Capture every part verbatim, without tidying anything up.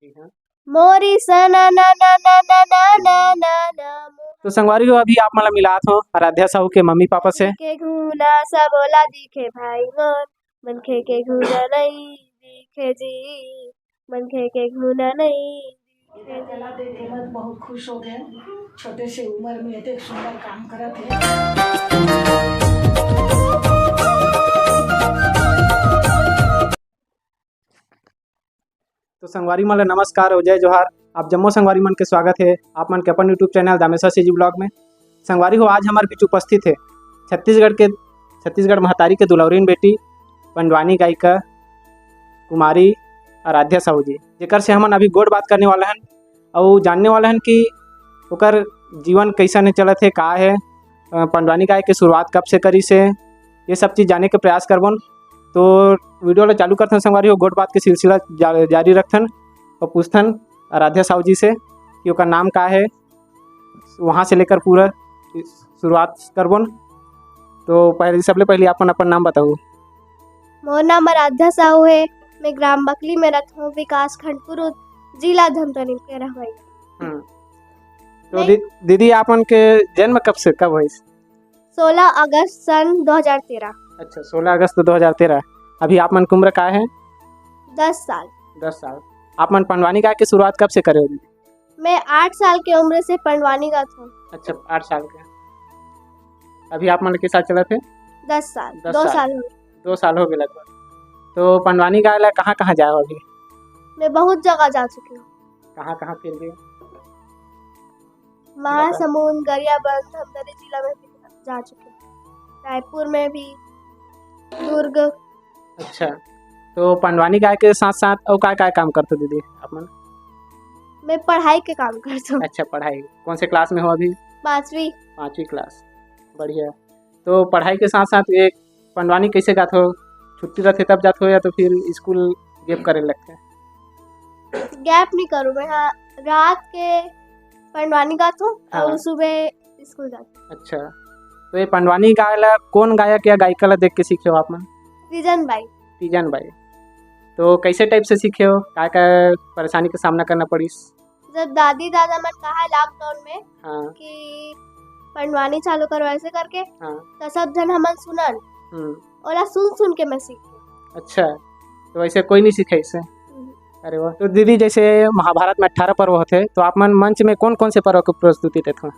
जी हाँ। मोरी सना ना ना ना ना ना ना ना ना मोहा। तो संगवारी हो, अभी आप मन ला मिलात हो आराध्या साहू के मम्मी पापा से। के घूना सबोला दिखे भाई मोर, मनखे के घूना नहीं दिखे जी, मनखे के घूना नहीं दिखे जी। कला देख के मैं बहुत खुश हो गया। छोटे से उम्र में इतने सुंदर काम करत है। तो संगवारी मन ला नमस्कार अउ जय जोहार। आप जम्मो संगवारी मन के स्वागत हे आप मन के अपन YouTube channel Dameshwar CG blog में। संगवारी हो, आज हमारे बीच उपस्थित हे छत्तीसगढ़ के, छत्तीसगढ़ महतारी के दुलौरीन बेटी, पंडवानी गायिका कुमारी आराध्या साहू जी, जेकर से हमन अभी गोठ बात करने वाला हन अउ जानने वाला हन कि ओकर जीवन कैसन चलत हे, का हे, अ, पंडवानी गाय के शुरुआत कब से करिस हे, ये सब चीज़ जाने के प्रयास करबन। तो वीडियो ला चालू करथन संगवारी हो, गोठ बात के सिलसिला जा-, जारी रखथन अउ पूछथन आराध्या साहू जी से कि ओकर नाम का हे, वहाँ से लेकर पूरा शुरुआत करबन। तो पहले, सबले पहले आप मन अपन नाम बताओ। मोर नाम आराध्या साहू हे। मैं ग्राम बकली में रथों, विकास खंड कुरुद, जिला धमतरी के रहवाई। हम्म। तो मैं दी-, दीदी, आप मन के जन्म कब से, कब होइस? सोलह अगस्त सन दो हज़ार तेरह। अच्छा, सोलह अगस्त दो हज़ार तेरह। अभी आप मन के उम्र का हे? दस साल। दस साल। आप मन पंडवानी गाय के शुरुआत कब से करे हो दीदी? मैं आठ साल के उम्र से पंडवानी गात हूँ। अच्छा, आठ साल के। अभी आप मन के साथ चलत हे? दस साल, दस दो साल। साल हो गए। दो साल हो गए लगभग। तो पंडवानी गाय ला कहाँ-कहाँ जाए हो अभी? मैं बहुत जगह जा चुकी हूँ। कहाँ-कहाँ फिर भी? महासमुंद, गरियाबंद, धमतरी जिला में भी जा चुकी हूँ। रायपुर में भी, दुर्ग। अच्छा, तो पंडवानी गाय के साथ-साथ अउ काय-काय काम करथो दीदी आप मन? मैं पढ़ाई के काम करथो। अच्छा, पढ़ाई। कौन से क्लास में हो अभी? पाँचवीं। पाँचवीं क्लास, बढ़िया। तो पढ़ाई के साथ-साथ ये पंडवानी कैसे गाथो? छुट्टी रहथे तब जाथो या तो फिर स्कूल गैप करे लगथे? गैप नहीं करूँ मैं, हाँ, रात के पंडवानी गाथो हाँ। और सुबह स्कूल जाथो। अच्छा, तो ये पंडवानी गाय ला कौन गायक या गायिका ला देख के सीखे हो आप मन? तीजन बाई। तीजन बाई। तो कैसे टाइप से सीखे हो? काय काय परेशानी के सामना करना पड़िस? जब दादी दादा मन कहा लॉकडाउन में हाँ। कि पंडवानी चालू करो ऐसे करके, हाँ। तो सब झन हमन सुनन, हम्म। ओला सुन सुन के मैं सीख गई। अच्छा, तो वैसे कोई नहीं सिखाइस हे? हम्म। अरे वाह। तो दीदी, जैसे महाभारत में अठारह पर्व होथे, तो आप मन मंच में कौन कौन से पर्व की प्रस्तुति देथो?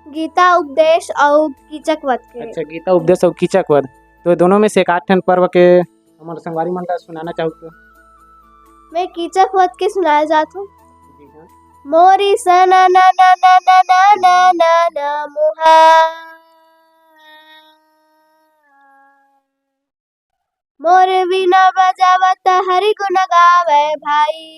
गीता उपदेश अउ कीचक वध के। अच्छा, गीता उपदेश अउ कीचक वध। तो ये दोनों में से एक आध ठन पर्व के हमर संगवारी मन ला सुनाना चाहू तो? मैं कीचक वध के सुनाए जात हूँ। जी हाँ। मोरी सना ना ना ना ना ना ना ना ना मोहा। मोर वीणा बजावत हरि गुण गावे भाई।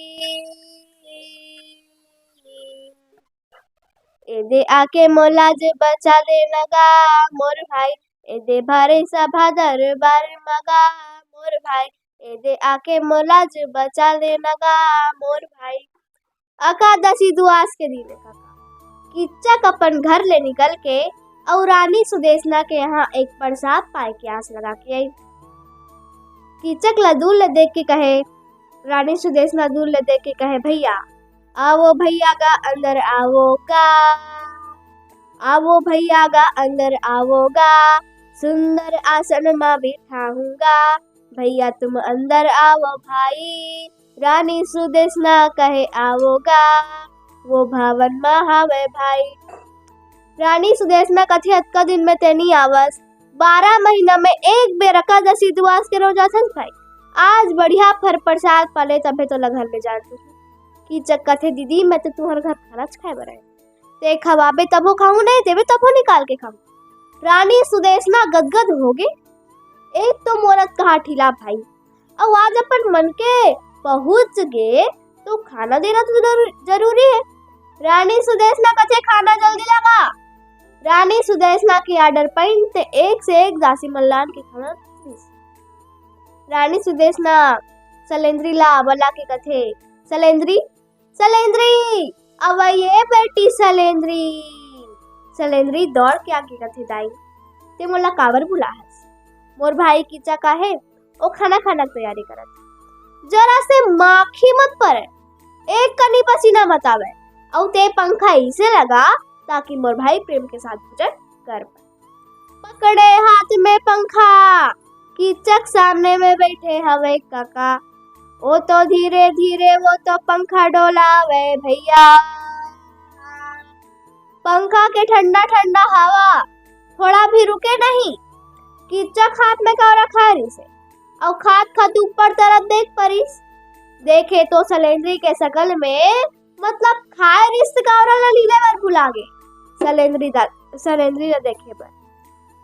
एदे आके मोला जे बचा लेना गा मोर भाई। एदे भरे सभा दरबार मगा मोर भाई। एदे आके मोला जे बचा लेना गा मोर भाई। एकादशी दुआस के दिन हे कका। कीचक अपन घर ले निकल के अउ रानी सुदेशना के यहाँ एक प्रसाद पाए के आस लगा के आई। कीचक ला दूर ले देख के कहे, रानी सुदेशना दूर ले देख के कहे, "भैया, आवो भैया गा, अंदर आवो गा। आवो भैया गा, अंदर आवो गा। सुंदर आसन मा बिठाहूँ गा। भैया तुम अंदर आवो भाई।" रानी सुदेशना कहे, "आवो गा, वो भवन मा हवे भाई।" रानी सुदेशना कथे, "अतका दिन में ते नी आवस, बारह महीना में एक बेर एकादशी दुआस के रोजा थस भाई। आज बढ़िया फर प्रसाद पाले, तभे तोला घर ले जान दूँ।" कीचक कथे, "दीदी, मैं तो तुहर घर खाना खाए बर आए। ते खवाबे तभो खाहूँ, नहीं देबे तभो निकाल के खाहूँ।" रानी सुदेशना गदगद हो गे। एक तो मोर अतका ढीला भाई, अउ आज अपन मन के पहुँच गे, तो खाना देना तो जरू-, जरूरी हे। रानी सुदेशना कथे, "खाना जल्दी लगा।" रानी सुदेशना के ऑर्डर पाइन ते एक से एक दासी मन ला आन के खाना दिस। रानी सुदेशना सलेंद्री ला बला के कथे, "सलेंद्री, सलेंद्री, अवय ये बेटी सलेंद्री।" सलेंद्री दौड़ के आके कथे, "दाई, ते मोला काबर बुलाहस?" "मोर भाई कीचक आहे, ओ खाना खाना के तैयारी करत हे। जरा से माखी मत परे, एक कनी पसीना मत आवे। अउ ते पंखा इसे लगा ताकि मोर भाई प्रेम के साथ भोजन कर पाए। पकड़े हाथ में पंखा, कीचक सामने में बैठे हवे काका। ओ तो धीरे धीरे वो तो पंखा डोलावे भैया। पंखा के ठंडा ठंडा हवा थोड़ा भी रुके नहीं। कीचक हाथ में कौरा खाए रिसे, अउ खात खात ऊपर तरफ देख परिस। देखे तो सलेंद्री के शकल में, मतलब खाए रिस कौरा ला लीले बर भुला गे। सलेंद्री दा सलेंद्री ला देखे बर,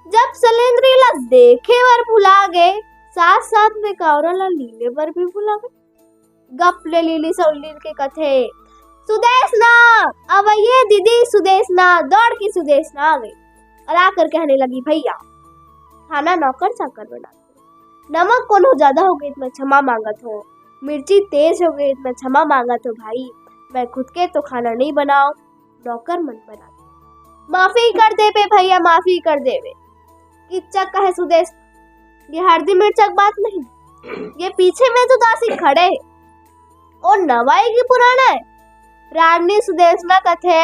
जब सलेंद्री ला देखे बर भुला गे, साथ साथ में कौरा ला लीले बर भी भुला गे। गप ले लीली सौलील के कथे, "सुदेश ना, अवइये दीदी सुदेश ना।" दौड़ के सुदेश ना आ गई और आकर कहने लगी, "भैया, खाना नौकर चाकर बना, नमक कोनो ज्यादा हो गई तो मैं क्षमा मांगत हो, मिर्ची तेज हो गई तो मैं क्षमा मांगत हो भाई, मैं खुद के तो खाना नहीं बनाओ, नौकर मन बना दे।" माफी कर देबे भैया, माफी कर देबे। कीचक कहे सुदेश, "ये हरदी मिर्चा के बात नहीं, ये पीछे में तो दासी खड़े हे, ओ नवा हे कि पुराना हे?" रानी सुदेशना कथे,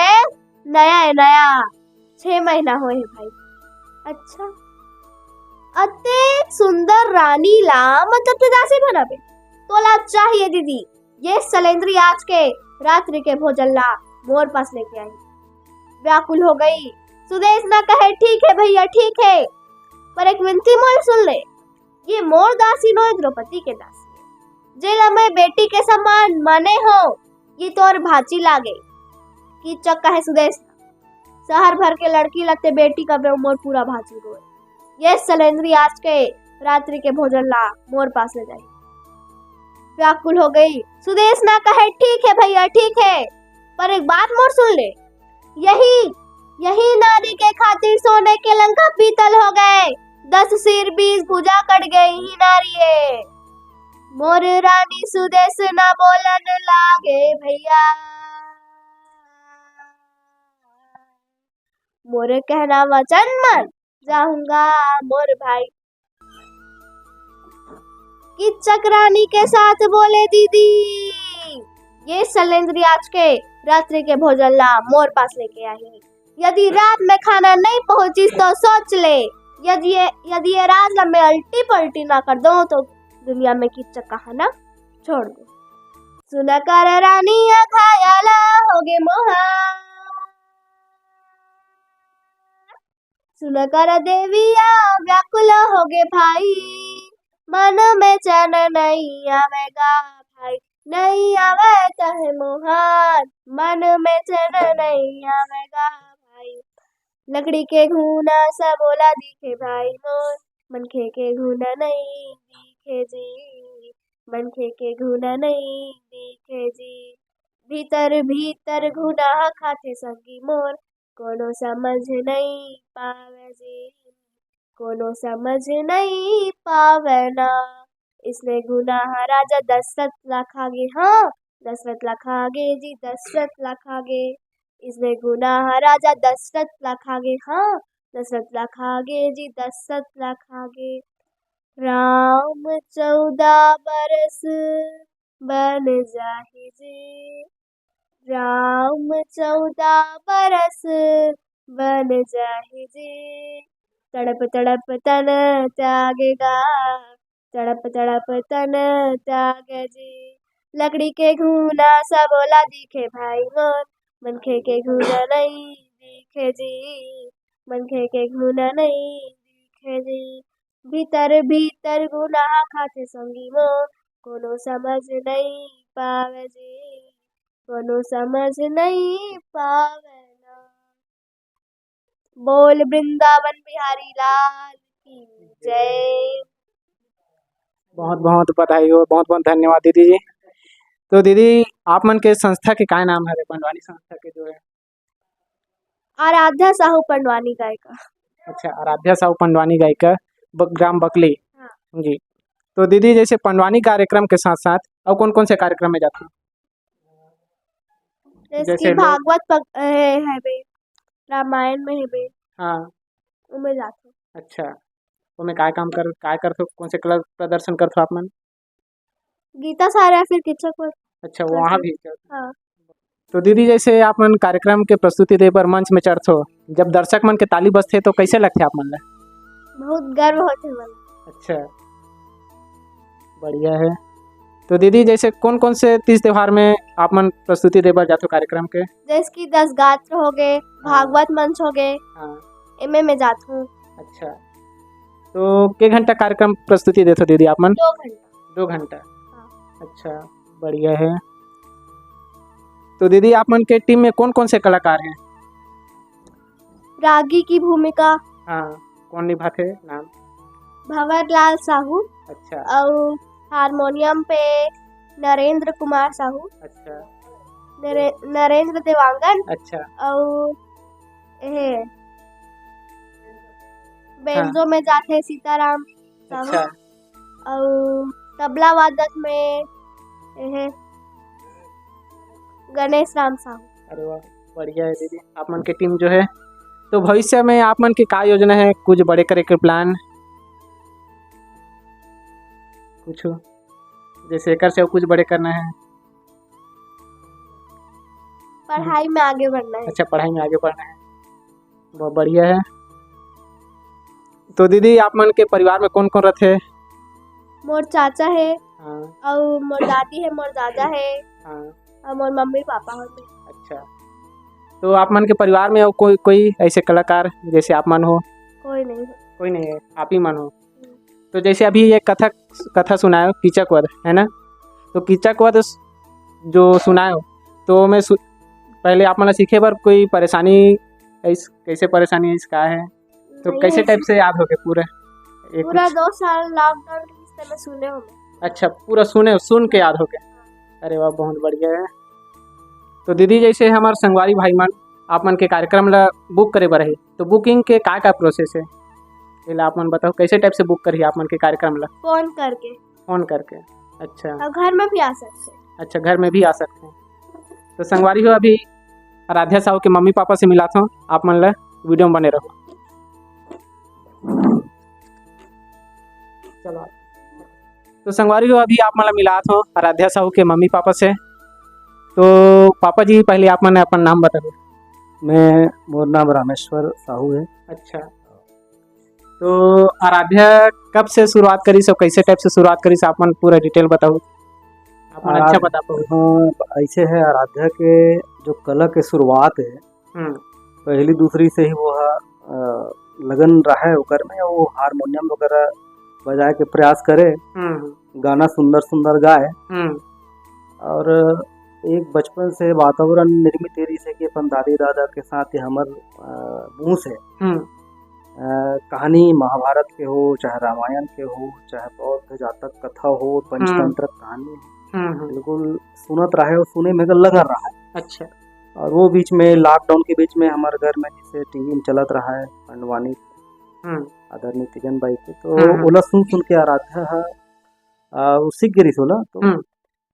"नया हे, नया, छह महीना होए हे भाई।" "अच्छा, अतेक सुंदर रानी ला मतलब ते दासी बनाबे? तोला चाहिए दीदी, ये सलेंद्री आज के रात्रि के भोजन ला मोर पास लेके आही।" व्याकुल हो गई। सुदेशना कहे, "ठीक हे भैया, ठीक हे, पर एक विनती मोर सुन ले, ये मोर दासी नोहे, द्रौपदी के दासी हे, जेला मैं बेटी के समान माने हो, ये तोर भांची लागे।" कीचक कहे सुदेश, "शहर भर के लड़की ला ते बेटी कबे, मोर पूरा भांची होए। ये सलेंद्री आज के रात्रि के भोजन ला मोर पास ले जाही।" व्याकुल हो गई। सुदेशना कहे, "ठीक हे भैया, ठीक हे, पर एक बात मोर सुन ले, यही, यही नारी के खातिर सोने के लंका पीतल हो गए, दस सिर बीस भुजा कट गए ही नारी हे।" मोर रानी सुदेशना बोलन लागे, "भैया, मोर कहना वचन मन, जाहूंगा मोर भाई।" कीचक रानी के साथ बोले, "दीदी, ये सलेंद्री आज के रात्रि के भोजन ला मोर पास लेके आही। यदि रात में खाना नहीं पहुंचिस तो सोच ले, यदि ये, यदि ये रात ला मैं अल्टी पल्टी ना कर दूं तो दुनिया में कीचक कहाना छोड़ दूं।" सुन कर रानी अघायल होगे मोहा, सुन कर देविया व्याकुल होगे भाई, मन में चैन नहीं आवेगा भाई, नहीं आवे कहे मोहन, मन में चैन नहीं आवेगा भाई। लकड़ी के घूना सब ओला दिखे भाई मोर, मनखे के घूना नहीं दिखे जी, मनखे के घूना नहीं दिखे जी। भीतर भीतर घूना ह खाथे संगी मोर, कोनो समझ नहीं पावे जी, कोनो समझ नहीं पावे ना। इसने घूना ह राजा दशरथ ला खागे, हाँ, दशरथ ला खागे जी, दशरथ ला खागे। इसने घूना ह राजा दशरथ ला खागे, हाँ, दशरथ ला खागे जी, दशरथ ला खागे। राम चौदह बरस बन जाही जी, राम चौदह बरस बन जाही जी, तड़प तड़प तन त्यागेगा, तड़प तड़प तन त्यागे जी। लकड़ी के घूना सब ओला दिखे भाई मोर, मनखे के घूना नहीं दिखे जी, मनखे के घूना नहीं दिखे जी। भीतर भीतर घूना ह खाथे संगी मोर, कोनो समझ नहीं पावे जी, कोनो समझ नहीं पावे ना। बोल वृंदावन बिहारी लाल की जय। बहुत बहुत बधाई हो, बहुत बहुत धन्यवाद दीदी जी। तो दीदी, आप मन के संस्था के काय नाम हरे, पंडवानी संस्था के जो है? आराध्या साहू पंडवानी गायिका। अच्छा, आराध्या साहू पंडवानी गायिका, ब-, ग्राम बकली। हाँ। जी। तो दीदी, जैसे पंडवानी कार्यक्रम के साथ साथ अउ कौन कौन से कार्यक्रम में जाते हैं? जैसे जैसे कि लोग भागवत पक-, ए, हेबे, रामायण में हेबे। हाँ। ओमे जाथो। अच्छा, ओमे काय काम कर, काय करथो, कौन से कला प्रदर्शन करथो आप मन? गीता सार या फिर किचक पर। अच्छा, वहाँ भी चढ़- हाँ। तो दीदी, जैसे आप मन कार्यक्रम के प्रस्तुति दे बर मंच में चढ़थो, जब दर्शक मन के ताली बजथे, तो कैसे लगथे आप मन ला? बहुत गर्व होथे मन। अच्छा, बढ़िया है। तो दीदी, जैसे कौन-कौन से तीज त्योहार में आप मन प्रस्तुति दे बर जाथो कार्यक्रम के? जैसे कि दस गात्र हो गए, हाँ। भागवत मंच हो गए, हाँ। एमे में जाथो। अच्छा, तो के घंटा कार्यक्रम प्रस्तुति देथो दीदी आप मन? दो घंटा। दो घंटा। हाँ। अच्छा, बढ़िया है। तो दीदी, आप मन के टीम में कौन-कौन से कलाकार हैं? रागी की भूमिका हाँ, कौन निभाथे नाम? भंवरलाल साहू। अच्छा। अउ हारमोनियम पे नरेंद्र कुमार साहू। अच्छा। नरे-, नरेंद्र देवांगन। अच्छा। अउ एहे, बेंजो हाँ। में जाथे सीताराम साहू। अच्छा। अउ तबला वादक में एहे गणेश राम साहू। अरे वाह, बढ़िया है दीदी, आप मन के टीम जो है। तो भविष्य में आप मन के का योजना है, कुछ बड़े करे के प्लान कुछ, जैसे एकर से कुछ बड़े करना है? पढ़ाई में आगे बढ़ना है। अच्छा, पढ़ाई में आगे बढ़ना है, बहुत बढ़िया है। तो दीदी, आप मन के परिवार में कौन-कौन रथे? मोर चाचा हे, हाँ। अउ मोर दादी हे, मोर दादा हे, हाँ। अउ मोर मम्मी पापा होथे। अच्छा, तो आप मन के परिवार में अउ कोई, कोई ऐसे कलाकार जैसे आप मन हो? कोई नहीं है। कोई नहीं है, आप ही मन हो। हम्म। तो जैसे अभी ये कथक, कथा सुनायो, कीचक वध, है ना? तो कीचक वध स-, जो सुनायो, तो मैं सु-, पहले आप मन ला सीखे बर कोई परेशानी, ऐस-, कैसे परेशानी है, इसका है? तो नहीं, कैसे ऐसे टाइप से याद हो गए पूरा? एक पूरा कुछ दो साल lockdown के बीच में सुने हो मैं। अच्छा, पूरा सुने, सुन के याद हो गए। अरे वाह, बहुत बढ़िया है। तो दीदी, जैसे हमार संगवारी भाई मन आप मन के कार्यक्रम ला book करे बर है, तो booking के का का process है, एला आप मन बताओ, कैसे टाइप से book करही आप मन के कार्यक्रम ला? फोन करके। फोन करके, अच्छा। और घर में भी आ सकते हैं। अच्छा, घर में भी आ सकते हैं। तो संगवारी हो, अभी आराध्या साहू के मम्मी पापा से मिलात हूँ, आप मन ला video में बने रहो। चलो, तो संगवारी हो, अभी आप मन ला मिलात हूँ आराध्या साहू के मम्मी पापा से। तो पापा जी, पहले आप मन अपन नाम बताओ। मैं, मोर नाम रामेश्वर साहू है। अच्छा, तो आराध्या कब से शुरुआत करिस और कैसे टाइप से शुरुआत करिस, आप मन पूरा detail बताओ, आप मन अच्छा आराध-, बता पाओ। हाँ, ऐसे है, आराध्या के जो कला के शुरुआत है, हम्म। पहली दूसरी से ही वो ह, अ, लगन रहे ओकर में, वो हारमोनियम वगैरह बजाए के प्रयास करे, हम्म। गाना सुंदर सुंदर गाए। हम्म। और एक बचपन से वातावरण निर्मित ये रहिस हे कि अपन दादी दादा के साथ ये हमर, अ, मुंह से, हम्म। अ, कहानी महाभारत के हो, चाहे रामायण के हो, चाहे बौद्ध जातक कथा हो, हम्म। पंचतंत्र कहानी हो, हम्म, हम्म। बिल्कुल सुनत रहे और सुने में लगन रहा। अच्छा। और वो बीच में, lockdown के बीच में हमारे घर में जैसे टीवी में चलत रहा है पंडवानी, हम्म। आदरणीय तीजन बाई के, तो हम्म, हम्म। ओला सुन सुन के आराध्या ह, आ, वो सीख गे रहिस ओला, तो हम्म।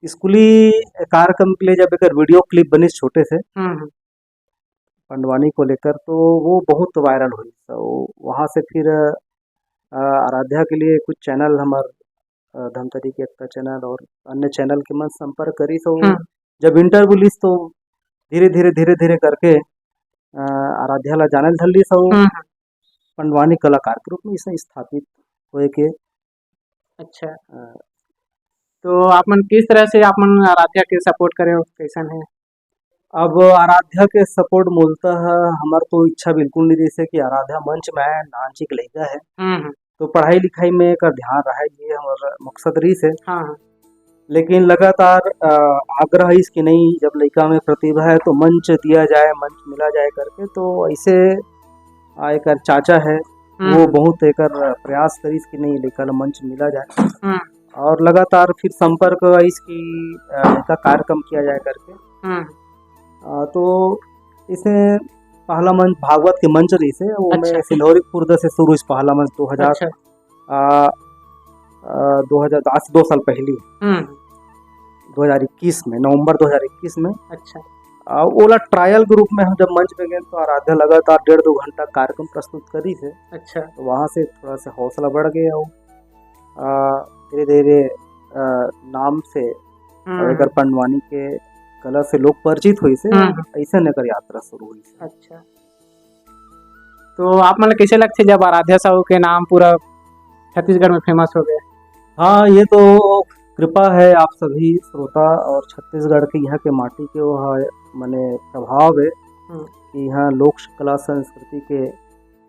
स्कूली कार्यक्रम के लिए जब एक video clip बनिस छोटे से, हम्म, हम्म। पंडवानी को लेकर, तो वो बहुत viral हुई। तो वहाँ से फिर, अ, आराध्या के लिए कुछ channel हमार, अ, धमतरी के एकता channel और अन्य channel के मन संपर्क करिस, तो हम्म। जब interview लिस, तो धीरे-धीरे, धीरे-धीरे करके, अ, आराध्या ला जाने ल धर लिस, तो हम्म, हम्म। पंडवानी कलाकार के रूप में इसे स्थापित होए के। अच्छा। अ, तो आप मन किस तरह से आप मन आराध्या के support करे हो, कैसन है? अब आराध्या के support मूलतः हमार तो इच्छा बिल्कुल नहीं रहिस हे कि आराध्या मंच में आए, नानचिक लइका है। हम्म, हम्म। तो पढ़ाई लिखाई में एकर ध्यान रहे, ये हमर मकसद रहिस हे। हाँ, हाँ। लेकिन लगातार, अ, आग्रह इस कि नहीं, जब लइका में प्रतिभा है तो मंच दिया जाए, मंच मिला जाए करके, तो ऐसे, आ, एकर चाचा है, हम्म। वो बहुत एकर प्रयास करिस कि नहीं, लइका ला मंच मिला जाए। हम्म। और लगातार फिर संपर्क आइस कि, अ, एकर कार्यक्रम किया जाए करके। हम्म। अ, तो इसे पहला मंच भागवत के मंच रहिस हे, वो में अच्छा। सिल्होरी खुर्द से शुरू इस पहला मंच दो हज़ार, अच्छा। अ, अ, दो हज़ार दस, दो साल पहली, हम्म। दो हज़ार इक्कीस में, नवंबर दो हज़ार इक्कीस में। अच्छा। अ, ओला trial के रूप में हम जब मंच पे गए तो आराध्या लगातार डेढ़ दो घंटा कार्यक्रम प्रस्तुत करिस हे। अच्छा। तो वहाँ से थोड़ा सा हौसला बढ़ गया और, अ, धीरे-धीरे, अ, नाम से हम्म। अउ एकर पंडवानी के कला से लोग परिचित होइस हे, हम्म। अइसन एकर यात्रा शुरू होइस हे। अच्छा। तो आप मन ल कइसे लगथे, जब आराध्या साहू के नाम पूरा छत्तीसगढ़ में famous हो गए? हाँ, ये तो कृपा है आप सभी श्रोता और छत्तीसगढ़ के, यहाँ के माटी के, वो है, माने, प्रभाव है हम्म। कि यहाँ लोक कला संस्कृति के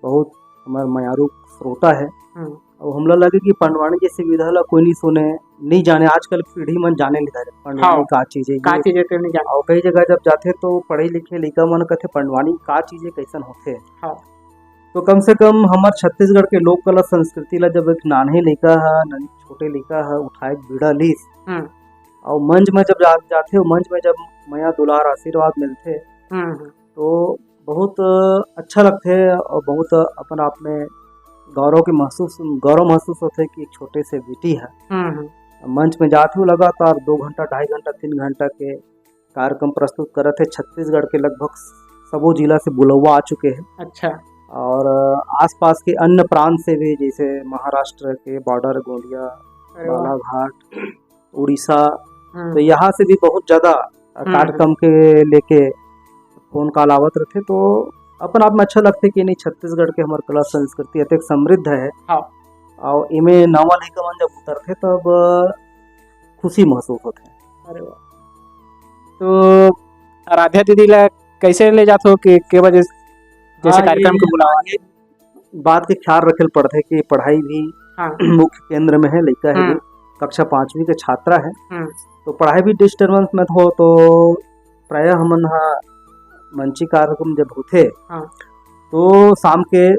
बहुत हमर मयारू श्रोता है। हम्म। अउ हमला लगे कि पंडवानी जैसे विधा ला कोई नहीं सुने, नहीं जाने, आजकल पीढ़ी मन जाने नहीं धरे, पंडवानी हाँ। का चीज है, का ये चीज है, तेन नहीं जाने। अउ कई जगह जब जाथे तो पढ़े लिखे लइका मन कथे, "पंडवानी का चीज है, कइसन होथे?" हाँ। तो कम से कम हमर छत्तीसगढ़ के लोक कला संस्कृति ला जब एक नान्हे लइका ह, नन-, छोटे लइका ह उठाए के बीड़ा लीस, हम्म। अउ मंच में जब जा-, जाथे, मंच में जब मया दुलार आशीर्वाद मिलथे, हम्म, हम्म। तो बहुत अच्छा लगथे अउ बहुत अपन आप में गौरव के महसूस, गौरव महसूस होथे कि एक छोटे से बेटी ह हम्म, हम्म। मंच में जात हे, लगातार दो घंटा, ढाई घंटा, तीन घंटा के कार्यक्रम प्रस्तुत करत हे। छत्तीसगढ़ के लगभग सबो जिला से बुलौवा आ चुके हे। अच्छा। अउ आसपास के अन्य प्रांत से भी, जैसे महाराष्ट्र के border गोंदिया, अरे वाह। बालाघाट, उड़ीसा, हम्म। तो यहाँ से भी बहुत ज्यादा हम्म, कार्यक्रम हम्म। के लेके phone call आवत रथे, तो अपन आप में अच्छा लगथे कि नहीं, छत्तीसगढ़ के हमर कला संस्कृति अतेक समृद्ध है। हाँ। अउ एमे नवा लइका मन जब उतरथे, तब खुशी महसूस होथे। अरे वाह। तो आराध्या दीदी ला कैसे ले जात हो कि के बजे जैसे हाँ, कार्यक्रम ये के बुलावा? ये बात के ख्याल रखे ल पड़थे कि पढ़ाई भी हाँ। मुख्य केंद्र में है, लइका है हम्म। भी, कक्षा पाँचवीं के छात्रा है, हम्म। तो पढ़ाई भी disturbance में हो, तो प्रायः हमन ह मंची कार्यक्रम जब होथे, हाँ। तो शाम के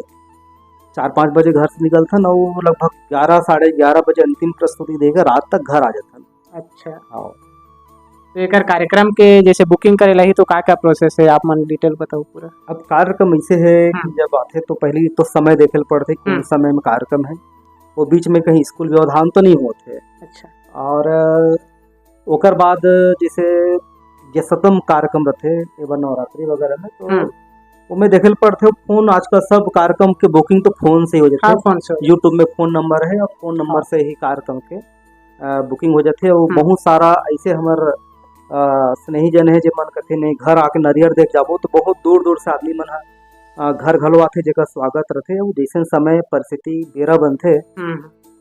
चार पाँच बजे घर से निकलथन अउ लगभग ग्यारह, साढ़े ग्यारह बजे अंतिम प्रस्तुति देके रात तक घर आ जाथन। अच्छा। हाँ। तो एकर कार्यक्रम के जैसे booking करे लाही तो का का process है, आप मन detail बताओ पूरा। अब कार्यक्रम ऐसे है कि हाँ। जब आथे तो पहली तो समय देखे ल पड़थे, कौन हम्म। समय में कार्यक्रम है, वो बीच में कहीं स्कूल व्यवधान तो नहीं होत है। अच्छा। और, अ, ओकर बाद जैसे जे सतम कार्यक्रम रथे, एबर नवरात्रि वगैरह में, तो हम्म। ओमे देखे ल पड़थे phone, आजकल सब कार्यक्रम के booking तो phone से ही हो जाथे। हाँ, phone से हो जाथे। YouTube में phone number है और phone number हाँ। से ही कार्यक्रम के अ, booking हो जाथे। अउ हम्म। बहुत सारा ऐसे हमर, अ, स्नेही जन हे, जे मन कथे, "नहीं, घर आके नरियर देख जाबो," तो बहुत दूर-दूर से आदमी मन ह, अ, घर घलो आथे, जेकर स्वागत रथे। अउ जैसन समय, परिस्थिति, बेरा बनथे, हम्म।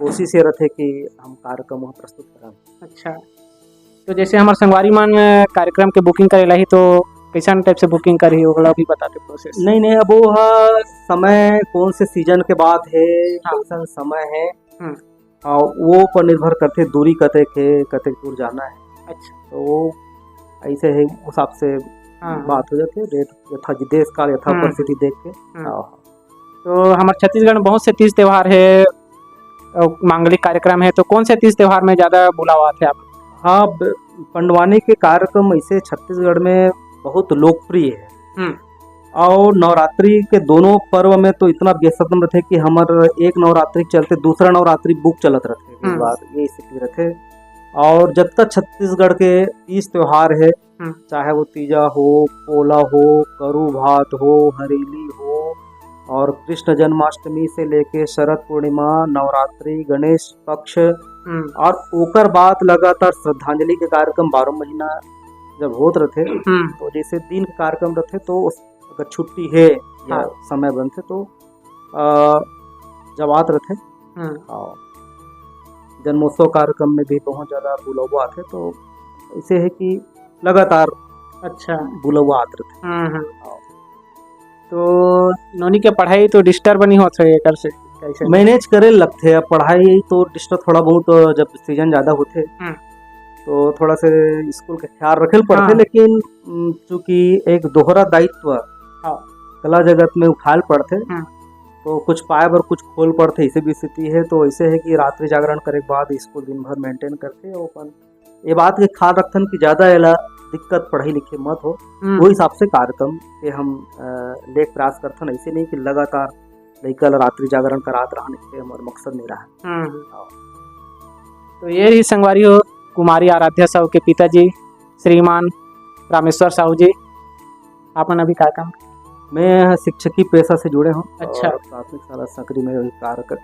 कोशिश ये रथे कि हम कार्यक्रम वहाँ प्रस्तुत करन। अच्छा, तो जैसे हमर संगवारी मन कार्यक्रम के booking करे लाही, तो कैसन type से booking करही, ओला भी बता दे process। नहीं, नहीं, अब वो ह समय कौन से season के बात है, हाँ। कैसन समय है, हम्म। अउ वो पर निर्भर करथे दूरी कतेक हे, कतेक दूर जाना है। अच्छा। तो वो ऐसे है, उस हिसाब से हाँ, हाँ। बात हो जाथे, rate यथा देश काल, यथा हम्म। परिस्थिति देख के। हम्म। हाँ। तो हमर छत्तीसगढ़ में बहुत से तीज त्योहार हे, अउ मांगलिक कार्यक्रम हे, तो कौन से तीज त्योहार में ज्यादा बुलावा आथे आप? हाँ, ब-, पंडवानी के कार्यक्रम ऐसे छत्तीसगढ़ में बहुत लोकप्रिय है। हम्म। अउ नवरात्रि के दोनों पर्व में तो इतना बेसब्र रथे कि हमर एक नवरात्रि के चलते दूसरा नवरात्रि book चलत रथे, हम्म। बार ये स्थिति रथे। अउ जब तक छत्तीसगढ़ के तीज त्योहार है, हम्म। चाहे वो तीजा हो, पोला हो, करू भात हो, हरेली हो, अउ कृष्ण जन्माष्टमी से लेके शरद पूर्णिमा, नवरात्रि, गणेश पक्ष, हम्म। अउ ओकर बाद लगातार श्रद्धांजलि के कार्यक्रम बारह महीना जब होत रथे, हम्म। तो जैसे दिन के कार्यक्रम रथे, तो उस, अगर छुट्टी हे या हाँ। समय बनथे, तो, अ, जब आत रथे, हम्म। अउ जन्मोत्सव कार्यक्रम में भी बहुत ज्यादा बुलावा आथे, तो ऐसे है कि लगातार अच्छा। बुलावा आत रथे। हम्म, हम्म। हाँ। तो नोनी के पढ़ाई तो disturb नहीं होत हे एकर से, कैसे? Manage करे लगथे। अब पढ़ाई तो disturb थोड़ा बहुत, जब season ज्यादा होथे, हम्म। तो थोड़ा से स्कूल के ख्याल रखे ल पड़थे, हाँ। लेकिन, उम, चूंकि एक दोहरा दायित्व, हाँ। कला जगत में उठाए ल पड़थे, हम्म। तो कुछ पाए बर कुछ खोए ल पड़थे, ऐसे भी स्थिति है। तो ऐसे है कि रात्रि जागरण करे के बाद स्कूल दिन भर maintain करथे, वो अपन ये बात के ख्याल रखथन कि ज्यादा एला दिक्कत पढ़ाई लिखे मत हो, हम्म। वो हिसाब से कार्यक्रम के हम, अ, लेख प्रयास करथन। ऐसे नहीं कि लगातार लइका ला रात्रि जागरण करात रहन, ये हमर मकसद नहीं रहा। हम्म। हाँ। तो ये ही संगवारी हो, कुमारी आराध्या साहू के पिताजी श्रीमान रामेश्वर साहू जी, आप मन अभी का काम? मैं शिक्षकी पेशा से जुड़े हूँ अच्छा। और प्राथमिक शाला सकरी में भी कार्य कर,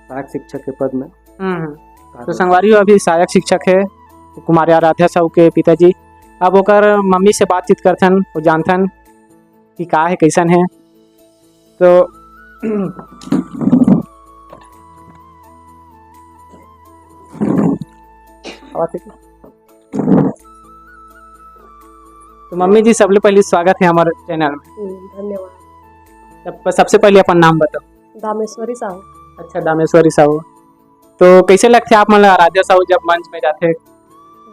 सहायक शिक्षक के पद में हम्म, हम्म। कार्य तो कर संगवारी हो, अभी सहायक शिक्षक है, कुमारी आराध्या साहू के पिताजी। अब ओकर मम्मी से बातचीत करथन, वो जानथन कि का है, कैसन है। तो आवाज ठीक है? तो मम्मी जी, सबले पहले स्वागत है हमारे चैनल में। हम्म, धन्यवाद। तब सबसे पहले अपन नाम बताओ। दामेश्वरी साहू। अच्छा, दामेश्वरी साहू। तो कैसे लगथे आप मन ला आराध्या साहू जब मंच में जाथे?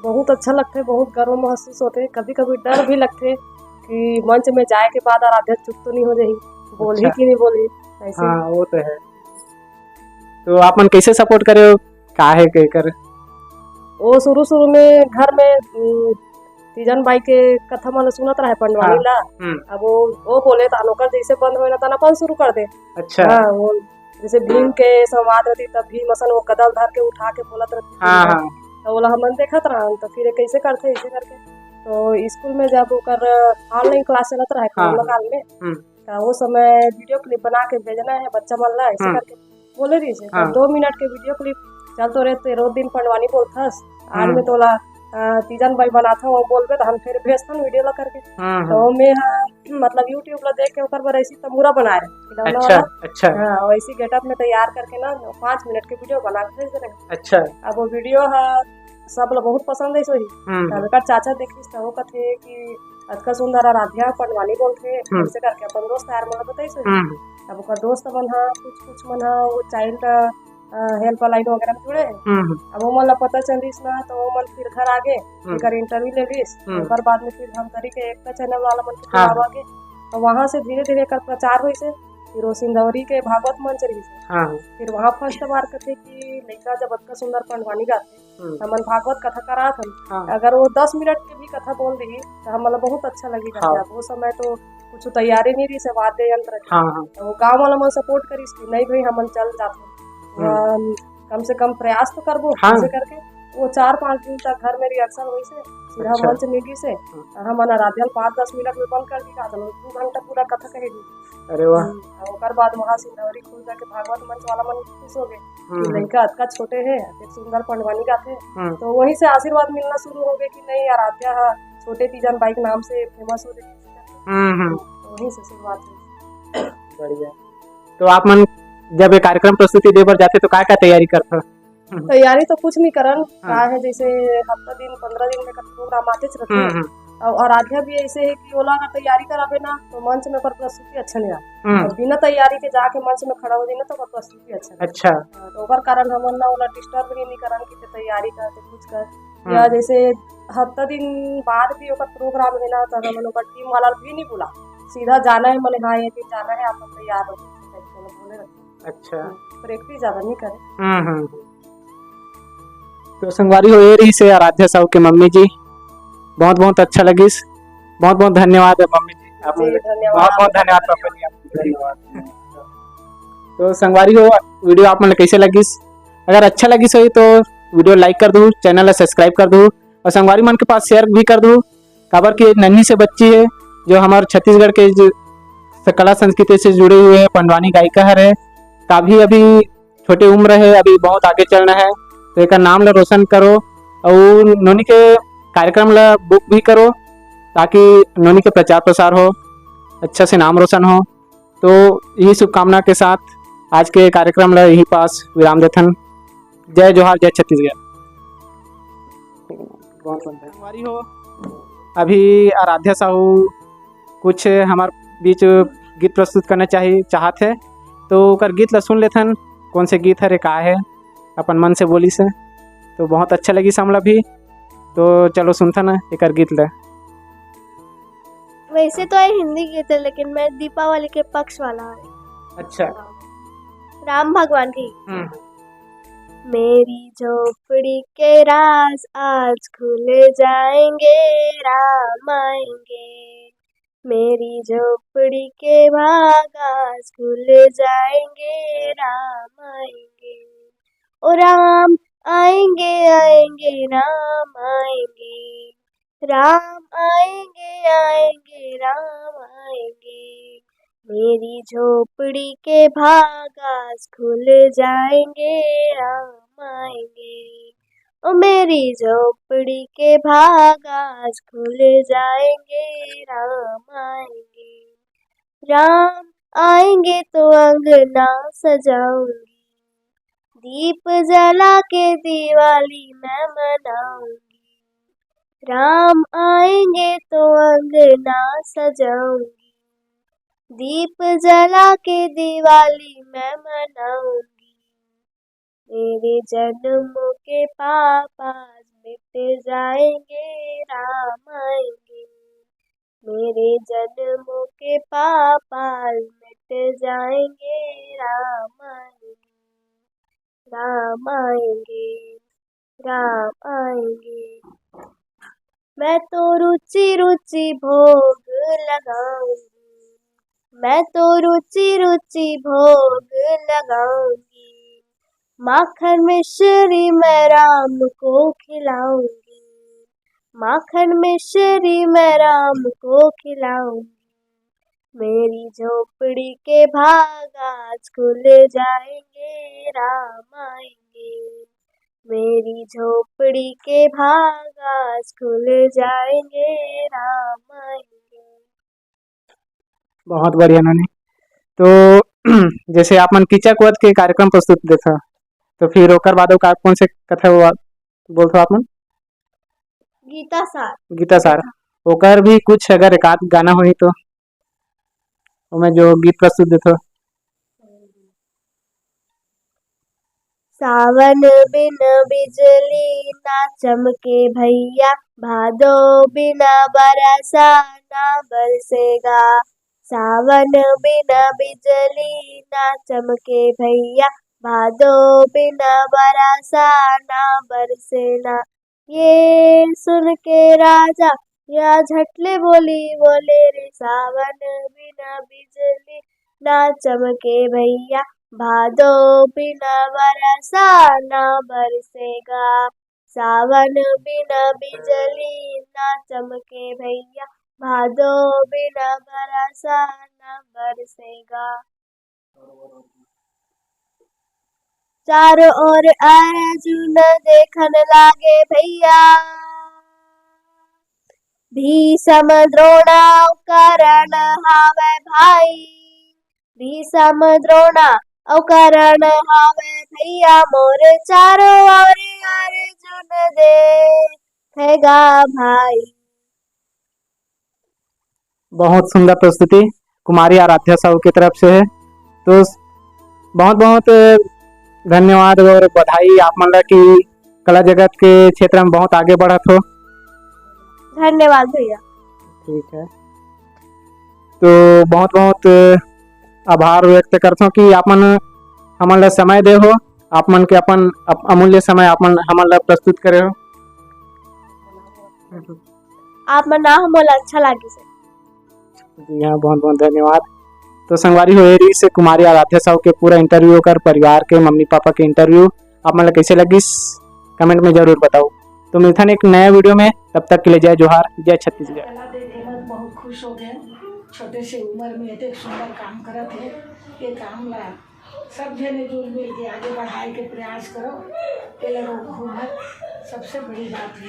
बहुत अच्छा लगथे, बहुत गर्व महसूस होथे। कभी-कभी डर भी लगथे कि मंच में जाए के बाद आराध्या चुप तो नहीं हो जाही, बोलही अच्छा। कि नहीं बोलही, ऐसे। हाँ, वो तो है। तो आप मन कैसे सपोर्ट करे हो? का है के कर? वो शुरू-शुरू में घर में, उम, तीजन बाई के कथा मन सुनत रहे पंडवानी हाँ। ला। हम्म। अब वो, वो बोले त ओकर जैसे बंद होए ना, तन अपन शुरू कर दे। अच्छा। हाँ, वो जैसे भीम के संवाद रहती, तब भीम असन वो कदल धर के उठा के बोलत रहती हाँ, भीम। हाँ। त ओला हमन देखत रहन, त फिर ये कैसे करथे, ऐसे करके। तो स्कूल में जब ओकर ऑनलाइन क्लास चलत रहे हाँ, कोरोना हाँ। काल में, हम्म। त वो समय वीडियो क्लिप बना के भेजना है बच्चा मन ला, ऐसे हम्म। करके बोले रहिस हे। हाँ। त दो मिनट के वीडियो क्लिप, "चल तो रे, ते रोज दिन पंडवानी बोलथस, आज हम्म। मैं तोला, अ, तीजन बाई बनाथव, वो बोलबे त हम फिर भेजथन वीडियो ला करके।" हम्म, तो हम्म। मैं ह, मतलब YouTube ला देख के ओकर बर ऐसी तमूरा बनाए रहे, खिलौना अच्छा, वाला। अच्छा। हाँ, वैसी गेटअप में तैयार करके ना, पाँच मिनट के वीडियो बना के भेज दे रहे। अच्छा। अब वो वीडियो ह सब ला बहुत पसंद है सोही। हम्म। तब एकर चाचा देखिस त वो कथे कि अतका सुंदर आराध्या पंडवानी बोलथे, हम्म। ऐसे करके अपन दोस्त यार मन ला बताइस होही। हम्म। अब ओकर दोस्त मन ह, कुछ, कुछ मन ह, वो चाइल्ड, अ, हेल्पलाइन वगैरह में जुड़े हे। हम्म। अब वो मन ला पता चलिस ना, तो वो मन फिर घर आ गे, हम्म। एकर इंटरव्यू ले लिस। हम्म। ओकर बाद में फिर धमतरी के एकता चैनल वाला मन के हाँ। बुलावा गे। तो वहाँ से धीरे-धीरे एकर प्रचार होइस हे। फिर वो सिंधौरी के भागवत मंच रहिस हे। हाँ। फिर वहाँ फर्स्ट बार कथे कि लइका जब अतका सुंदर पंडवानी गाथे, हम्म। हमन भागवत कथा करात हन। हाँ। अगर वो दस मिनट के भी कथा बोल दिही, त हमन ला बहुत अच्छा लगी हाँ। रहता। वो समय तो कुछ तैयारी नहीं रहिस हे, वाद्य यंत्र के। हाँ, हाँ। तो वो गाँव वाला मन सपोर्ट करिस कि नहीं भाई, हमन चल जाथन। हम्म। हम कम से कम प्रयास तो करबो, हाँ। ऐसे करके वो चार पाँच दिन तक घर में रिहर्सल होइस हे, सीधा अच्छा। मंच मिल गिस हे। हम्म। हमन आराध्या ल पाँच दस मिनट में बंद कर दी, का चलो, दू घंटा पूरा कथा कहे दी। अरे वाह। हम्म, अउ ओकर बाद वहाँ सिंधौरी खुर्द जाके भागवत मंच वाला मन खुश हो गए हम्म, कि हम्म। लइका अतका छोटे हे, अतेक सुंदर पंडवानी गाथे। हम्म। तो वहीं से आशीर्वाद मिलना शुरू हो गए कि नहीं, आराध्या ह छोटे तीजन बाई के नाम से फेमस हो जाए। हम्म, हम्म। तो वहीं से शुरुआत हुई। बढ़िया। तो आप मन जब ये कार्यक्रम प्रस्तुति दे बर जाथे तो का-का तैयारी करथो? हम्म। तैयारी तो कुछ नहीं करन, हाँ। का है जैसे हफ्ता दिन, पंद्रह दिन में कभी प्रोग्राम आतेच रहथे। हम्म, हम्म। अउ आराध्या भी ऐसे है कि ओला अगर तैयारी कराबे ना, तो मंच में ओकर प्रस्तुति अच्छा नहीं आए। हम्म। अउ बिना तैयारी के जाके मंच में खड़ा हो जाए ना, तो ओकर प्रस्तुति अच्छा नहीं आए। अच्छा। हाँ, तो ओकर कारण हमन ना ओला डिस्टर्ब भी नहीं करन कि ते तैयारी कर, ते कुछ कर। हम्म। या जैसे हफ्ता दिन बाद भी ओकर प्रोग्राम है ना, तो हमन ओकर टीम वाला भी नहीं बुला, सीधा जाना है, मने हाँ, ये दिन जाना है, आप लोग तैयार रहो, बोले रहते। अच्छा। हम्म, प्रैक्टिस ज्यादा नहीं करे। हम्म, हम्म। तो संगवारी हो, ये रहिस हे आराध्या साहू के मम्मी जी। बहुत बहुत अच्छा लगिस। बहुत बहुत धन्यवाद है मम्मी जी, आप जी, लोग। धन्यवाद। बहुत बहुत धन्यवाद पापा जी, आपको धन्यवाद। तो संगवारी हो, वीडियो आप मन ला कैसे लगिस? अगर अच्छा लगिस होही तो वीडियो लाइक कर दू, चैनल ला सब्सक्राइब कर दू अउ संगवारी मन के पास शेयर भी कर दू। काबर कि नन्ही से बच्ची है जो हमार छत्तीसगढ़ के जो स-, कला संस्कृति से जुड़े हुए है, पंडवानी गायिका हर है। तो अभी अभी छोटे उम्र है, अभी बहुत आगे चलना है, तो एकर नाम ला रोशन करो अउ नोनी के कार्यक्रम ला बुक भी करो, ताकि नोनी के प्रचार प्रसार हो, अच्छा से नाम रोशन हो। तो यही शुभकामना के साथ आज के कार्यक्रम ला यही पास विराम देथन। जय जोहार, जय छत्तीसगढ़। बहुत बहुत धन्यवाद। संगवारी हो, अभी आराध्या साहू कुछ हमार बीच गीत प्रस्तुत करना चाही, चाहत है, तो ओकर गीत ला सुन लेथन, कौन से गीत हरे, का है, अपन मन से बोलिस हे, तो बहुत अच्छा लगिस हमला भी। तो चलो सुनथन एकर गीत ला। वैसे तो ये हिंदी गीत है, लेकिन मैं दीपावली के पक्ष वाला है। अच्छा। राम भगवान की। हम्म। मेरी झोपड़ी के राज आज खुल जाएंगे, राम आएंगे। मेरी झोपड़ी के भाग आज खुल जाएंगे, राम आएंगे। ओ राम आएंगे, आएंगे, राम आएंगे। राम आएंगे, आएंगे, राम आएंगे। मेरी झोपड़ी के भाग आज खुल जाएंगे, राम आएंगे। ओ मेरी झोपड़ी के भाग आज खुल जाएंगे, राम आएंगे। राम आएंगे तो अंगना सजाऊंगी, दीप जला के दिवाली मैं मनाऊंगी। राम आएंगे तो अंगना सजाऊंगी, दीप जला के दिवाली मैं मनाऊंगी। मेरे जन्मों के पाप आज मिट जाएंगे, राम आएंगे। मेरे जन्मों के पाप आज मिट जाएंगे, राम आएंगे, राम आएंगे, राम आएंगे। मैं तो रुचि रुचि भोग लगाऊंगी, मैं तो रुचि रुचि भोग लगाऊंगी। माखन मिश्री मैं राम को खिलाऊंगी, माखन मिश्री मैं राम को खिलाऊंगी। मेरी झोपड़ी के भाग आज खुल जाएंगे, राम आएंगे। मेरी झोपड़ी के भाग आज खुल जाएंगे, राम आएंगे। बहुत बढ़िया नोनी। तो जैसे आप मन किचक वध के कार्यक्रम प्रस्तुत देथा, तो फिर ओकर बाद का कौन से कथा हुआ बोलथो आप मन? गीता सार। गीता सार। ओकर भी कुछ अगर एक आध गाना होही तो ओमे जो गीत प्रस्तुत देथो। सावन बिन बिजली ना चमके भैया, भादो बिना बरसा ना बरसेगा। सावन बिना बिजली ना चमके भैया, भादो बिना बरसा ना बरसेना। ये सुन के राजा या झट ले बोली, बोले रे सावन बिना बिजली ना चमके भैया, भादो बिना बरसा ना बरसेगा। सावन बिना बिजली ना चमके भैया, भादो बिना बरसा ना बरसेगा। चारों ओर अर्जुन देखन लागे भैया, भीषम द्रोणा करण हावय भाई। भीषम द्रोणा अउ करण हावय भैया, मोर चारों ओर अर्जुन देखेगा भाई। बहुत सुंदर प्रस्तुति कुमारी आराध्या साहू की तरफ से है। तो बहुत बहुत धन्यवाद और बधाई आप मन ला कि कला जगत के क्षेत्र में बहुत आगे बढ़त हो। धन्यवाद भैया। ठीक है, तो बहुत बहुत आभार व्यक्त करथों कि आप मन हमन ला समय दे हो, आप मन के अपन अप-, अमूल्य समय आप मन हमन ला प्रस्तुत करे हो। आप मन ना हो मोला अच्छा लागिस। जी हाँ, बहुत बहुत धन्यवाद। तो संगवारी हो, ये रहिस कुमारी आराध्या साहू के पूरा इंटरव्यू, ओकर परिवार के मम्मी पापा के इंटरव्यू। आप मन ला कैसे लगिस, कमेंट में जरूर बताओ। तो मिलथन एक नया वीडियो में, तब तक के लिए जय जोहार, जय छत्तीसगढ़। कला देख के मैं बहुत खुश हो गए। छोटे से उम्र में इतने सुंदर काम करत है, ये काम ला सब जने जुल मिल के आगे बढ़ाए के प्रयास करो। ये लोग घूमत सबसे बड़ी बात है।